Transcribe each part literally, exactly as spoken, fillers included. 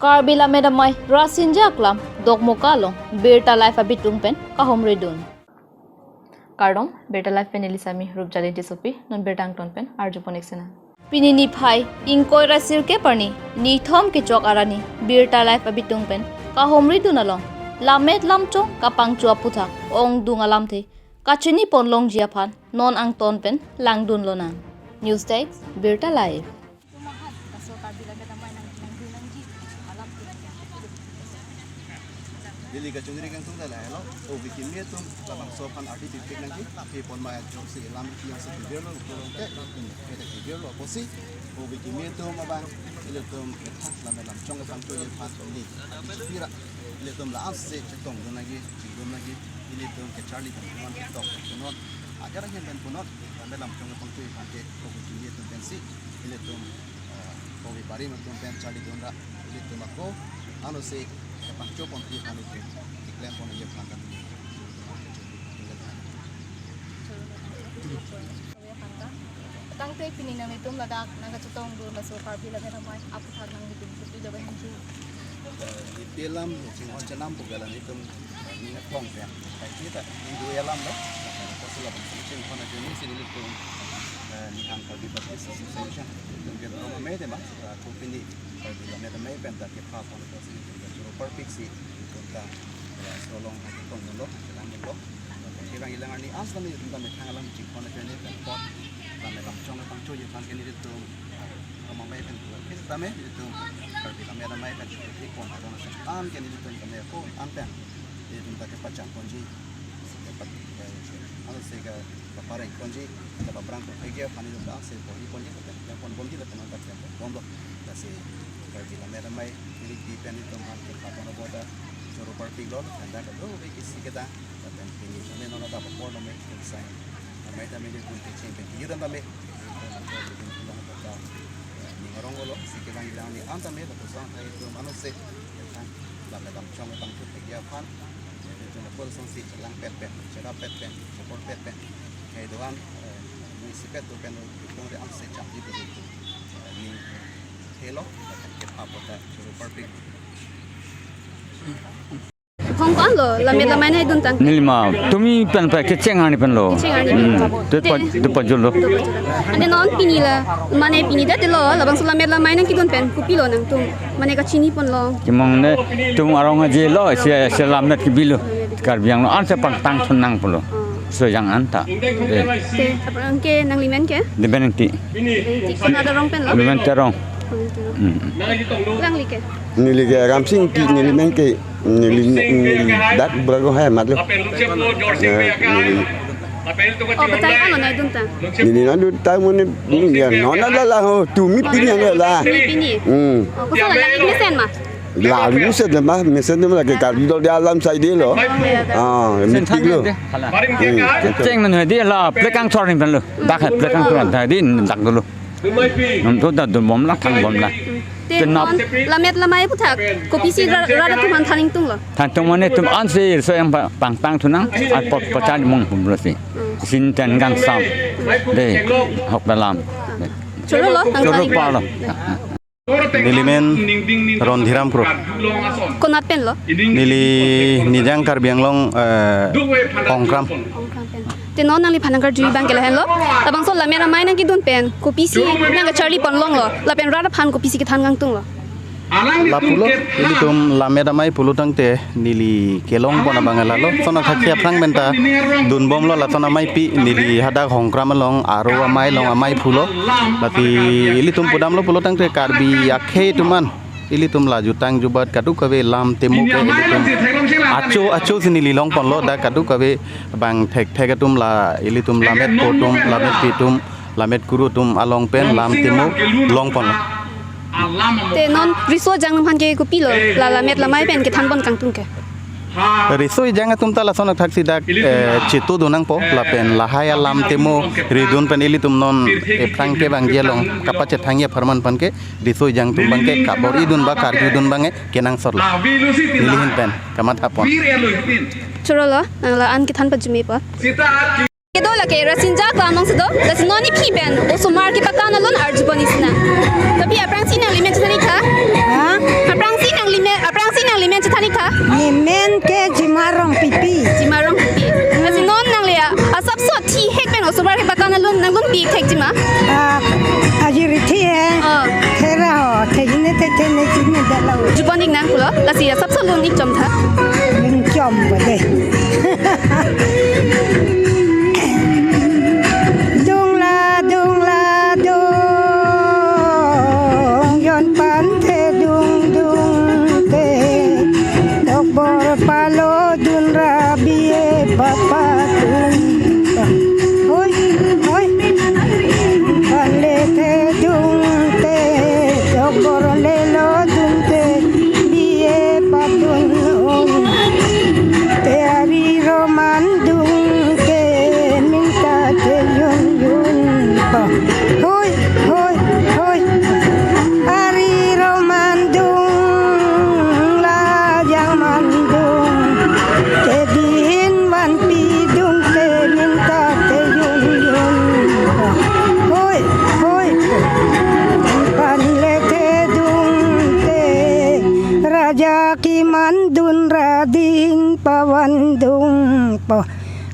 Karbi Lammet Amei Rasinja Aklam Dokmoka along Birta Live abitung pen kahumridun. Kardom, Birta Live pen neli Sami Rupjali Tissopi, non birta angton pen arjupon ik sinang. Pini niphai ingkoi ra sirkep arni, nithom kechok arni, Birta Live abitung pen kahumridun along, lammet lamchong kapangcho aputhak ongdung alamthe kachinipon longji aphan non angton pen langdun lonang. News Desk, Birta Live. Neli kachongri kangtung ta lahelo, obi kimi atum labangso aphan ardi pipik nangji, pi pon ma ajo si lam yang si pibir lo, kurang ke, ke pibir lo, apotsi, obi kimi atum abang, ilitum, lammet lamchong kapangchoji aphan, ni, pira, ilitum la-an si, chetongdun nangji, chingdun nangji, ilitum kecharli pen punon, ketok pen punon, agar ahin pen punon, lammet lamchong kapangchoji aphan ke, obi kimi atum pensi, ilitum, eh, obi barim atum pen charlidun ra, ilitum ako, ano si, kapangcho ponji aphan ilitum, keklem ponji aphan kami. Tangte pini nanglitum ladak nangkachetongdun laso Karbi Lammet Amei aputhak nanglitum kopi do ba henju. Eh, ipi alam chinghon chenam pu ke la nelitum, eh, ning athong pen. Kaike ta ning dui alam lo. Apotsi labangso chinghon ajoine si nelitum, eh, Nihang Karbi Baptist Association, nelitum ke rong me de ma, eh, ko pini Karbi Lammet Amei pen ta kepha pon apotsi nelitum ke choro parpik si nelitum ta, eh, laso along nangketongdunlo, nangkelangdunlo. Kevang ilang arni an sitame nelitum ta methang alam chinghon ajoine pen apot, lammet lamchong kapangchoji aphan ke nelitum, eh, Rong Amei pen, pin tame nelitum Karbi Lammet Amei pen, pon aron ason an ke nelitum tame ako an pen nelitum ta kepacham ponji, kepat, eh, ano si ke, kepareng ponji, kepaprang ponji aphan nelitum ta si ponji ponji, kepaprang ponji lapen antak ponji bomlo. Lasi Karbi Lammet Amei neli di pen nelitum aphan kepha pon apot ta choro parpiklo, pen dak kado ke isi kedang, lapen pini tame non adap apor tame, pen sai, amei tame nelitum kecheng pen kejut an tame, nelitum apor nelitum pulang apot ta, eh, ning aronglo, si kevang ilang arni an tame, lapuson athai itum ano si, ya kan, lammet lamchong kapangcho thekji aphan, nelitum apor asonsi chelangpet pen, cherapet pen, cheporpet pen, hai do-an, eh, ni sipet do pen, itum de an si chamji pen, eh, ning thelo, lapen kepha apot ta choro parpik. Hong kong lo, lammet lamai nangdun tang. Neli ma, tumi pen pa kecheng arni pen lo. Kecheng arni pen. Hmm. Te pa, te pajul lo. Ante non pini la, mane pini det lo, labangso lammet lamai nangkedun pen, kopilo nangtum. Mane kachini ponlo. Kimong ne, tum arong aje lo, si, si lammet kebi lo. Karbi Anglong an si pangtang thun nang pulo. Oh. So yang anta. Eh. Te, aphrang ke nanglimen ke? Limen Engti. Engti. Konat arong pen lo? Limen Terong. Hmm. Alangli ke? Neli ke Ramsing Engti, nelimen ke, neli, neli dak Brago hai matlo. Eh, neli. Oh, bachai ano nangdun tang? Neli nangdun tang mane, neli ya, non ala la ho, tumi pini ala la. Tumi pini? Hmm. Oh, koson la, langli mesen ma? Langli mesen ma, mesen ma lake Karbi Dol de alam sai de lo. Oh, ya, ya. Ah, mitik lo. Hmm. Cheng mane de la, plekang chor ni pen lo. Dak hai, plekang chor dak de, dak dolo. Nontu ta dun bom la, thang bom la. Te tenap. Non lammet lamai aputhak, kopisi ra-, rat atum aphan than ingtung lo? Than tung mane tum an si so yang pa-, pangtang thun nang, apot pachan mong pum lo si. Hmm. Sin ten gang sam. De, hok dalam. Choro lo, tang choro than pa lo. Nelimen Rondhiram Kro. Konat pen lo? Neli Nijang Karbi Anglong, eh, Ongkram. Ongkram pen. Te non nangliphan nangkarju abang ke lahenlo. Labangso lammet lamai nangkedun pen kopisi nangkacharli pon longlo. Lapen rat aphan kopisi kethan kangtung lo? Lapulo, ilitum lammet lamai pulo tangte neli kelong pon abang lalo. Lason athak si aphrang pen ta dun bomlo, lason ameipi neli hadak Ongkram along aro amei along amei pulo. Lasi ilitum pudamlo pulo tangte Karbi akhei atum an ilitum la jutang jubat kadokave lam temo ke ilitum acho acho si neli long ponlo, dak kadokave bang thekthek atum la ilitum lammetpo atum, lammetpi atum, lammet kuru atum along pen lam temo long ponlo. Te non riso ajang atum aphan ke kopilo, la lammet lamai pen kethan pon kangtung ke? Riso ejang atum ta lason athak si dak, eh, chetongdun nangpo, lapen lahai alam temo ridun pen ilitum non aphrang kevangji along kapachethangji apharman aphan ke riso ejang atum abang ke kabor-idun ba karjudun abang ke kenangsot lo. Neli ahin pen kamatha pon. Choro lo, nang la-an kethan pajume po. Kedo lake Rasinja Aklam along si do, lasi non nephi pen osomar kepatang along arju pon ik sinang. Tapi aphrangsi nanglimen chethan ik tha? Ha? Aphrangsi Ti thekji ma? Ah, aji rithi hai. Oh. Thera ho, thekji ne thek thek ne chini dalo. Jupon ik nang pulo, lasi asap salun ik chom tha. Ning chom bade. Dung la, dung la, dung. Yon pan the dung dung te. Dokbor palo dun ra bie papa dun. Hoi, hoi. Pan le the dung te. Dokbor le lo dun te. Bie padun un. Te ari ro man dung te. Minta te yun yun pa. Hoi, hoi, hoi. Ari ro man dung, lajang man dung. Te dihin man pi dung te minta te yun yun. Hoi, hoi. Pan le the dung te. Raja ki man dun ra dihin pavan dung po.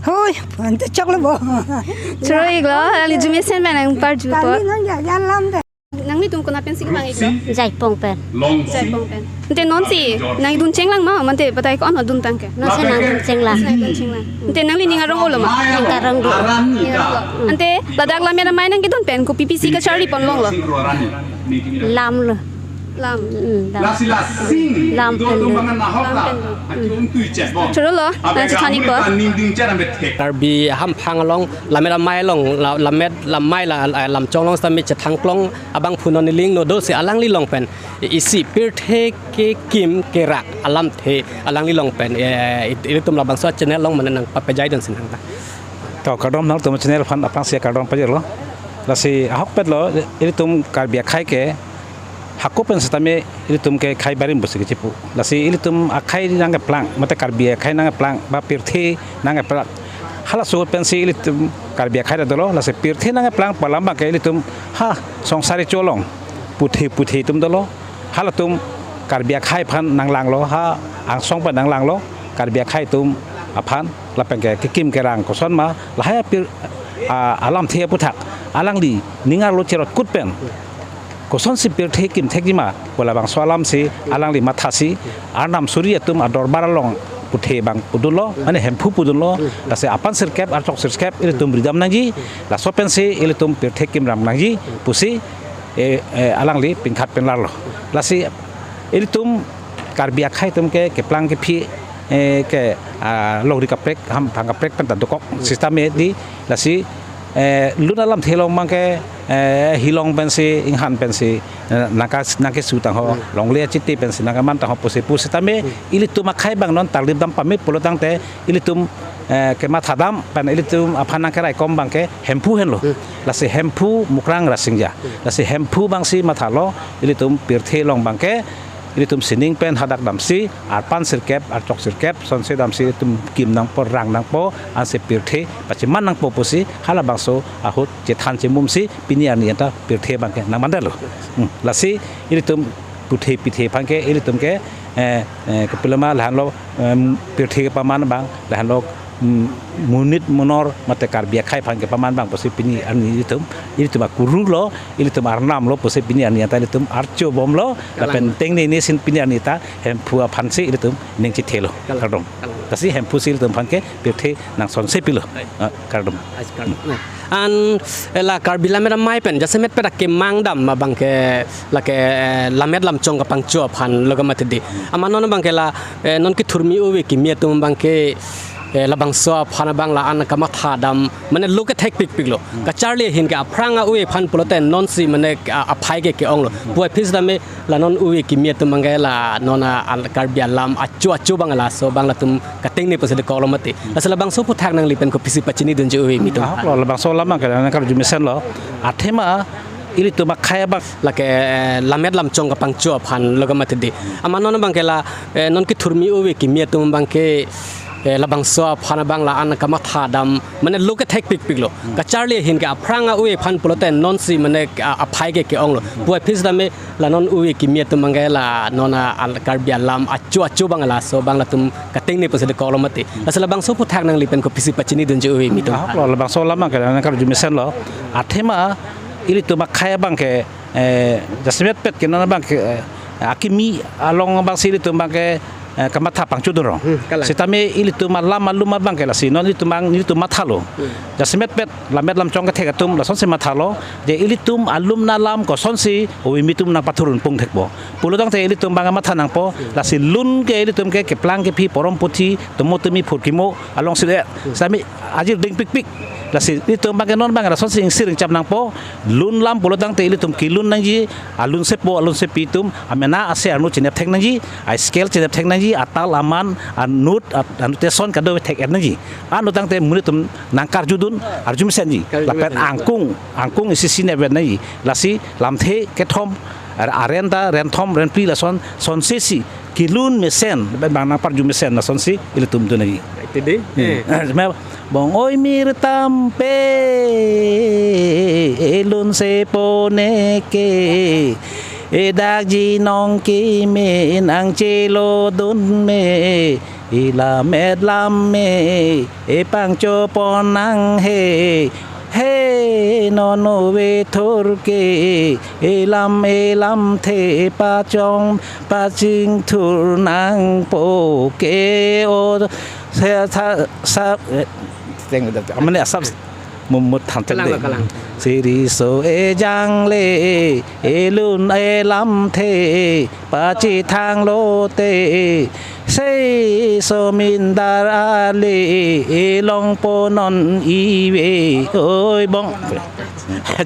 Hoi, pan te chok le bo. Choro ik lo, ali jumesen ba nang parju po. Kami nang jajan lam de. Nanglitum konat pensi kevang ik lo? Jaipong pen. Jaipong pen. Ante nonsi nangdun chenglang ma, mante batai ko-an dun tang ke? Nonsi nangdun chenglang. Nangdun chenglang. Ante nangli ning arong olo ma? Ning karong do. Ning arong do. Ante ladak lammet amei nangkedun pen kopi pisi kacharli pon longlo? Lam lo. Lam. Mm, lam. Lam pen lo. Lam pen lo. Choro lo, nang chethan ik po. Karbi hamphang along lammet amei along, la-, lammet lamei la, la, lamchong along sitame chethang klong abang phunon iling no do si alangli along pen isi pirthe kekim kerak alamthe alangli along pen, eh, it-, ilitum labangso channel along mane nangpapejai dun si nang ta. To kardom nangtum channel aphan aphrangsi kardom pajirlo. Lasi ahokpet lo ilitum Karbi akhai ke hako pen sitame ilitum ke khei barim pusi kechipu. Lasi ilitum akhai nangkeplang, mate Karbi akhai nangkeplang, ba pirthe nangkeplang. Halaso pensi ilitum Karbi akhai ta dolo, lasi pirthe nangkeplang pu alam abang ke ilitum ha songsari cholong. Puthe puthe atum dolo. Halatum Karbi akhai aphan nanglanglo, ha angsong pen nanglanglo, Karbi akhai atum aphan lapen ke kekim kerang koson ma, lahai apir, a, alamthe aputhak alangli ning arlo cherot kut pen kosonsi pirthe kim thekji ma pu labangso alamsi alangli mathasi Arnam suri atum adorbar along puthe abang pudunlo, mane Hemphu pudunlo, lasi apan sirkep, archok sirkep, ilitum bridam nangji, laso pensi ilitum pirthe kimrang nangji pusi, eh, eh, alangli pingkhat penlarlo. Lasi ilitum Karbi akhai atum ke keplang kephi, eh, ke, ah, longri kaprek, hamphang kaprek pen ta dokok, sitame di, lasi, eh, lun alamthe along abang ke, eh, hilong pensi, inghan pensi, eh, nangka, nangkesu tang ho, longle achiti pensi, nangkeman tang ho, pusi pusitame, ilitum akhai abang non tarlip dam pame pulo tangte, ilitum, eh, kematha dam pen ilitum aphan nangkeraikom abang ke Hemphu henlo. Lasi Hemphu Mukrang Rasinja. Lasi Hemphu abangsi mathalo ilitum pirthe along abang ke ilitum sining pen hadak damsi arpan sirkep, archok sirkep, sonse damsi ilitum kim nangpo, rang nangpo, ansi pirthe pachiman nangpo pusi halabangso ahut chethan chemumsi pini arni anta pirthe abang ke nangmandetlo. Hmm. Lasi ilitum puthe pithe aphan ke ilitum ke, eh, eh, kepiloma lahenlo, em, pirthe kepaman abang, lahenlo, mm, monit monor mate Karbi akhai aphan kepaman abang pusi pini arni ilitum, ilitum akuru lo, ilitum arnam lo pusi pini arni anta ilitum archo bomlo, lapen tengne ne sin pini arni ta Hemphu aphansi ilitum ning chethelo. Kalang. Kardom. Kalang. Lasi Hemphu si ilitum aphan ke pirthe nangsonse pilo. Hai. Ah, kardom. Ais kardom. Nah. An, eh, la Karbi lammet amei pen jasemet peta kemang dam abang ke lake, eh, lammet lamchong kapangcho aphan lo ke mati di. Amat non abang ke la, eh, non kethurmi ove kimi atum abang ke, eh, labangso aphan abang la-an kamatha dam, mane lo kethek pikpik lo. Kacharli ahin ke aphrang a-ove aphan pulote nonsi mane a-, aphai ke ke-ong lo. Puvoiphit sitame la non ove kimi atum abang ke la non a, al Karbi alam acho acho abang laso abang latum katengne pusi dekok lo mati. Lasi labangso aphuthak nangli pen kopisi pachini dunji ove kimi atum. Ahok lo, labangso alam abang ke nangkarju mesen lo. Athema ilitum akhai abang. Lake, eh, lammet lamchong kapangcho aphan lo ke mati di. Amat non abang ke la, eh, non kethurmi ove kimi atum abang ke, Eh, labangso aphan abang la-an kamatha dam, mane lo kethek pikpik lo. Kacharli ahin ke aphrang a-ove aphan pulote nonsi mane a-, aphai ke ke-ong lo. Puvoiphit sitame la non ove kimi atum abang ke la non a, al-, Karbi alam acho acho abang laso abang latum kating ni pusi dekok lo mati. Lasi labangso aphuthak nangli pen kopisi pachini dunji ove kimi atum. Ahok lo, labangso alam abang ke nangkarju mesen lo. Athema ilitum akhei abang ke, eh, jasemet pet ke non abang ke, eh, akimi along abang si ilitum abang ke, eh, kamatha pangchudun rong. Hmm, kalang. Sitame ilitum alam alum abang ke lasi non ilitum abang ilitum mathalo. Hmm. Jasemet pet lammet lamchong kethek atum lasonsi mathalo. Je ilitum alum alam kosonsi ove kimi atum nangpathurun pung thekpo pulotangte ilitum abang matha nangpo. Hmm. Lasi lun ke ilitum ke keplang kephi porom puthi tomo tumi phurkimo alongsi de. Hmm. Sitame ajir ding pikpik. Lasi ilitum abang ke non abang lasonsi ingsir ingcham nangpo. Lun alam pulotangte ilitum kelun nangji, alun sepo, alun sepi atum, amena ase arnu chinep thek nangji, a-scale chinep thek nangji, atal aman, anut, at-, anut eson kadokave thek-et nangji. Anutangte monit atum nangkarjudun, arju mesenji. Karju lapen mesenji. Angkung, angkung isi isi nepvet nangji. Lasi lamthe kethom, ar-, aren ta, ren thom, ren phli lason, sonsi si, kelun mesen, bang nangparju mesen, lasonsi, ilitum dun nangji. Iti di? Hmm. Eh. Bong oi mir tampe, elun sepo neke, edak jinong kimi nangchelodun me, ilammet lam me, epangchopon nang he, he non ove thurke, elam elamthe pachong pachingthur nangpo ke o. Sa, sa, sa, eh, teng, mane asap mumut thantel. Kalang, de. Kalang. Siriso ejangle, elun elamthe, pachethang lote, seiso mindar ale, elongpo non ive, oi bong.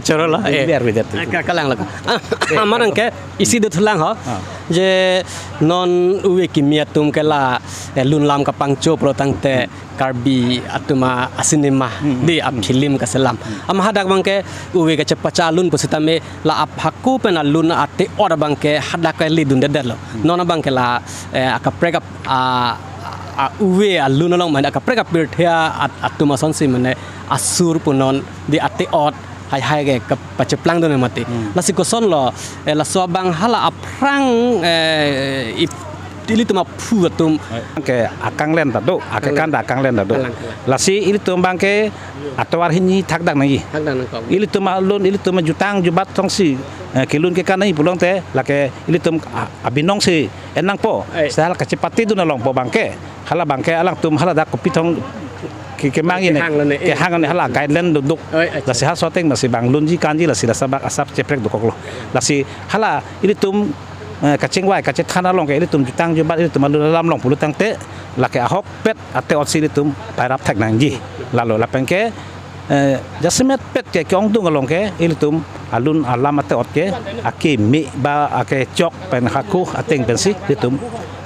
Choro lo, eh. Biar biar. Ka-, kalang lo. Ah, eh, amarang ke, isi dothulang ho. Ah. Je non ove kimi atum ke la, eh, lun alam kapangcho pulotangte Karbi atum a-cinema, hmm, di, hmm, a-film kaselam. Hmm. Ama hadak abang ke ove kachepacha alun pusitame la aphako pen alun ate-ot abang ke hadak ke ledundedetlo. Hmm. Non abang ke la, eh, akaprek ap-, a, a, ove alun along mane akaprek apirthe a-, at-, atum asonsi mane asur punon di ate-ot haihai ke kap-, pacheplangdun mati. Hmm. Lasi kosonlo, eh, laso abang hala aphrang, eh, ip-, ilitum aphu atum. Ke akanglen ta do, akekan ta akanglen ta do. Kalang, kalang. Lasi ilitum abang ke atovar hini thakdak nangji. Thakdak nangkok. Ilitum alun, ilitum jutang jubat tongsi, eh, kelun kekan nangji pulotangte, lake ilitum a-, abinong si en nangpo. Ai. Sehal kachepatedun alongpo abang ke. Hala abang ke alangtum hala dak kopi thong ke-, kemang ini. Kehang lo ne, eh. Kehang ne hala guideline dodok. Oi, acha. Lasi halaso ateng masi abang lunji kanji lasi laso abang asap cheprek dokoklo. Lasi hala ilitum, eh, kachingvai kachethan along ke ilitum jutang jubat ilitum alun alam along pulotangte lake ahokpet ate-otsi ilitum pairap thek nangji. Lalo lapen ke, eh, jasemet pet ke ke-ongdung along ke ilitum alun alam ate-ot ke akimi ba akechok pen haku ateng pensi ilitum,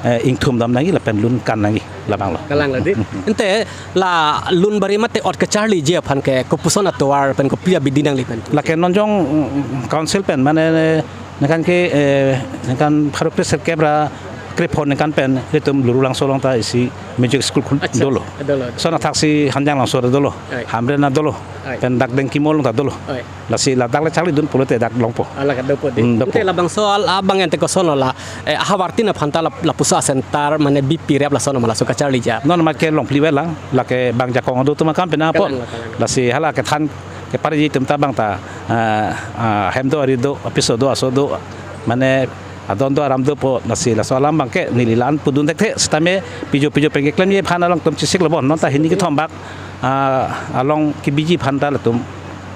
eh, ingthum dam nangji lapen lun kan nangji labanglo. Kalang lo di. Ante la lun barim ate-ot kacharliji aphan ke kopuson atovar pen kopi abidi nangli pen? Lake non jong, mm, council pen mane nangkan ke, eh, nangkan pharo kre-sirkep ra krephongo nangkan pen ilitum Lurulangso along ta isi music school khul-, acha, dolo. Dolo. Lason athaksi Hanjanglangso dolo. Ai. Hamren dolo. Ai. Pen dak Dengkimo along ta dolo. Ai. Lasi ladak le charlidun pulote dak longpo. Ala ka dopo di. Hmm, dopo. Ante labangso al-, abang ante kosonlo la, eh, ahavartin aphan ta la, lapuson a-center mane bipirap lason ma laso kacharliji. Non mat ke longphli ave lang, lake bang jakong do atum akam pen apot. Kalang, kalang. Lasi hala kethan kepariji atum ta abang ta, ah, ah, hem do ari do, apiso do, aso do, mane adon do aram dopo, lasi laso alam abang ke neli la-an pudun thekthe, sitame pijo pijo pen keklemji aphan alangtum chesik lo bon, non ta hini kethom bak, ah, along kebiji aphan ta latum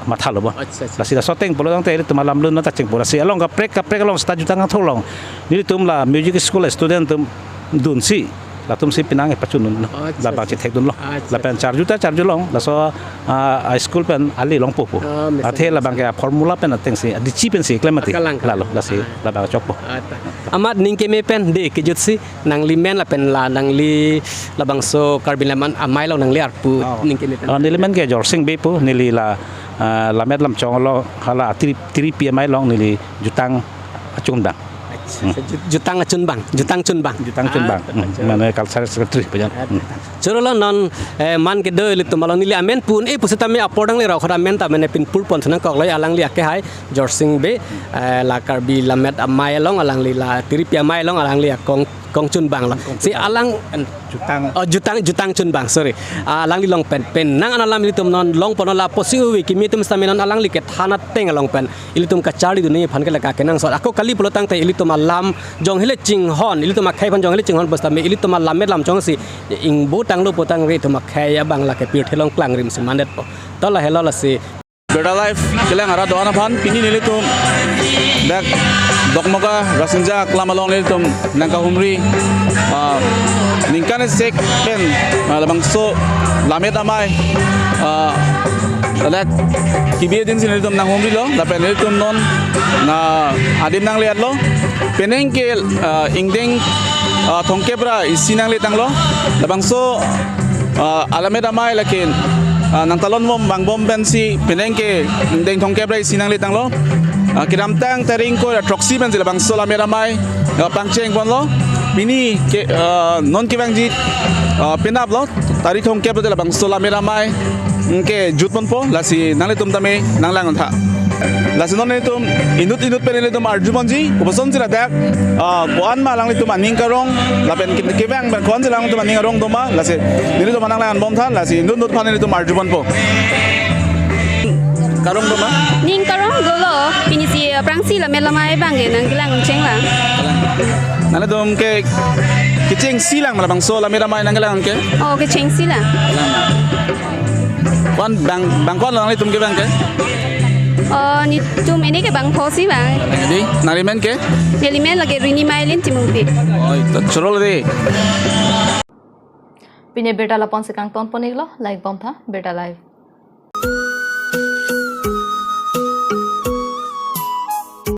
mathalo bon. Acha, acha. Lasi laso ateng pulotangte ilitum alam lun non ta chingpo, lasi along kaprek kaprek along seta jutang angthor along nelitum la music school student atum dunsi latumsi penang pachunun. Acha, labang acha. Chethekdunlo. Acha. Lapen charju ta charjulong, laso, ah, a-school pen ali longpo pu. Ah, mesen, athe labang mesen. Ke formula pen atengsi, adichi pensi klem mati. Kalang, kalang. Lalo, lasi, ah, labang chokpo. Ah, ta. Amat ning keme pen de kejutsi nangli men lapen la nangli labangso Karbi Lammet Amei along nangli arpu, oh, ning keme pen. Oh, neli men ke Jorsing Bey pu, neli la, ah, Lammet Lamchong along hala three, three P M I along neli jutang achundang. Ju-, Jutang Chunbang, Jutang Chunbang. Jutang Chunbang. Ah, Hmm, mane cultural secretary punya. Hmm. Choro lo non, eh, man kedo ilitum along neli amen pu-un-e pusitame apor dang le rok hot amen ta mane pinpur pon senang kok lo alangli akehai Jorsing Bey, eh, la Karbi Lammet Amei along alangli la Tiripi Amei along alangli akong, kong chunbang lo. Si alang Jutang. Oh, Jutang, Jutang Chunbang, sorry. Ah, alangli along pen, pen nang ana lam ilitum non long pon lo lapusi uve kimi atum sitame non alangli kethan ateng along pen ilitum kacharlidun aphan ke lake kenangsot. Ako kali pulo tangte ilitum alam jong hele chinghon, ilitum akhei aphan jong hele chinghon pusitame ilitum alammet lam jongsi ingbo tanglo pu tangte ilitum akhei abang lake pirthe along klangrim si mandetpo. To lahelo lasi. Birta Live kelang arat do-an aphan pini nelitum dak Dokmoka Rasinja Aklam along nelitum nangkahumri, ah, ningkan isek pen, ah, labangso Lammet Amei, ah, ladak kebi adin si nelitum nanghumrilo, lapen nelitum non na adim nangleatlo. Penang ke, ah, ingdeng, ah, thomkep ra isi nangletanglo. Labangso, ah, Alammet Amei lake, ah, nangtalon bom vangbom pensi penang ke ingdeng thomkep ra isi nangletanglo. Ah, kedamtang tarik ingkoi ra throksi pensi labangso Lammet Amei, ah, pangcheng ponlo. Pini ke, ah, non kevangji, ah, penaplo, tarik thomkep ra labangso Lammet Amei, mm, kejut ponpo, lasi nanglitum tame nanglang-un tha. Lasi non nelitum inut inut pen nelitum arju ponji, kopuson si ladak, ah, ko-an ma alanglitum aning karong, lapen ke-, kevang pen ko-an si alanglitum aning arong doma, lasi nelitum nanglang-un bom tha, lasi inut inut aphan nelitum arju ponpo. Karong doma? Ning karong dolo, pini si, eh, aphrangsi Lammet Amei abang ke nangkelang-un chenglang. Nanglitum ke kechengsi lang ma labangso Lammet Amei nangkelang ke? Oh, kechengsi lang. Ko-an bang, bang ko-an lo nanglitum kevang ke? Oh, netum ene ke bangpho si vang. Di, nangli men ke? Neli men lake Rini Mailin Timungpi. Oi, to choro lo di. Pini birta lapu-an si kangton pon-iklo, like bom tha, Birta Live.